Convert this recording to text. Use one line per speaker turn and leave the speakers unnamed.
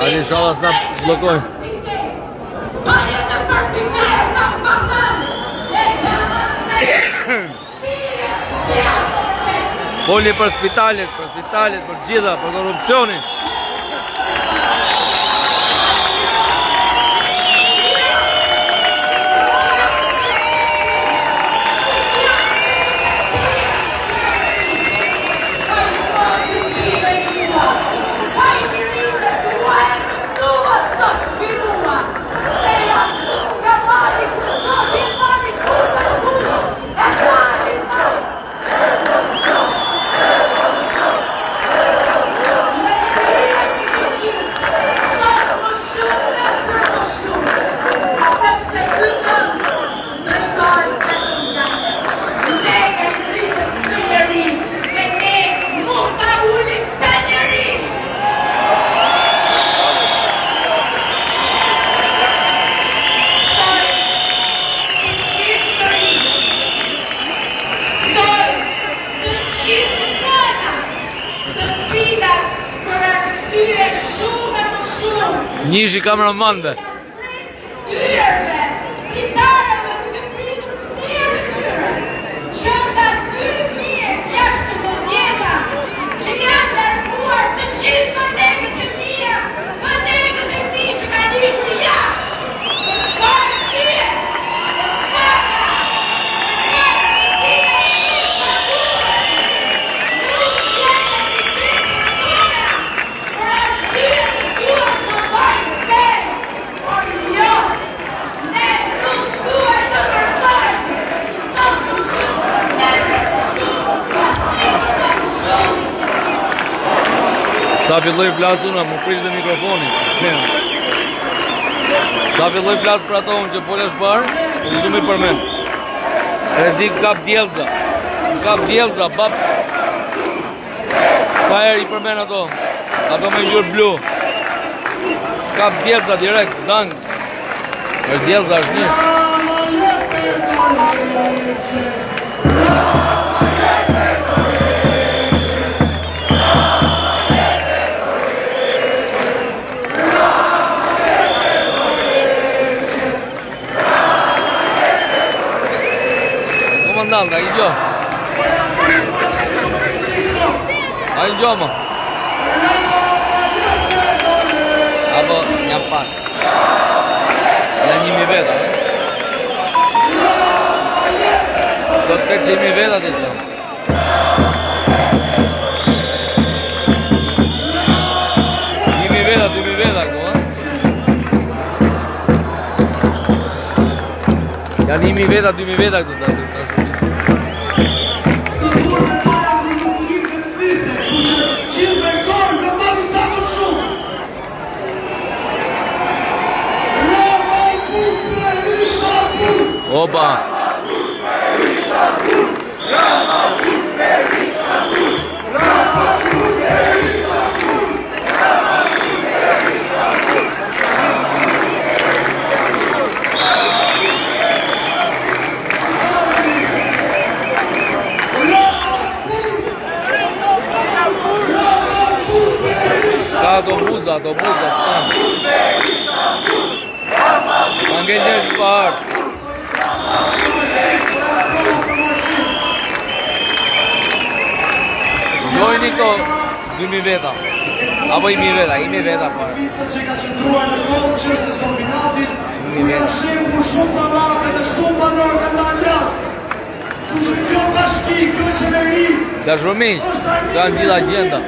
Hajde inshallah s'na bllokojnë. Foli për spitalet, për spitalet, për gjitha, për korrupsionin. Njëshi kameramanëve.
Dyerve, dritareve duke pritur fëmijët e tyre, që nga 2016-a, që janë larguar të gjithë kolegët e mia, kolegët e mi që kanë ikur jashtë. Për çfarë arsye? Për paga, për paga të cilat nuk paguhen. Nuk janë eficiencë tona, për arsye se duhet të mbajnë peng. Por jo, ne nuk duhet të përsojmë. Sot më shumë, nesër më shumë, pasnesër më shumë.
Sa filloi flas unë, më prish dhe mikrofoni. Sa filloi flas për ato unë që fola parë, po më më përmend. Rrezik kap djelza. Kap djelza, bab. Sa herë i përmend ato? Ato me ngjyrë blu. Kap djelza direkt, dang. Është djelza është mirë. Komandant, ai gjo. Ai gjo më. Apo një pak. Ja një mi veta. Eh? Do të ketë një mi veta të gjë. Një mi veta, dy mi veta këtu, eh? Janë një mi veta, dy mi veta këtu tash. Opa. Ka autobuza, autobuza, s'kan. Ka ngel njerëz pa ardhë. Jojni këto 2000 veta. Apo 1000 veta, 1000 veta po.
Pista që ka qëndruar në kohë çështjes kombinatit, ku janë shembur shumë pallate dhe shumë banorë kanë dalë jashtë. Kështu që kjo bashki, kjo qeveri
Dashur miq, kanë gjitha agjenda.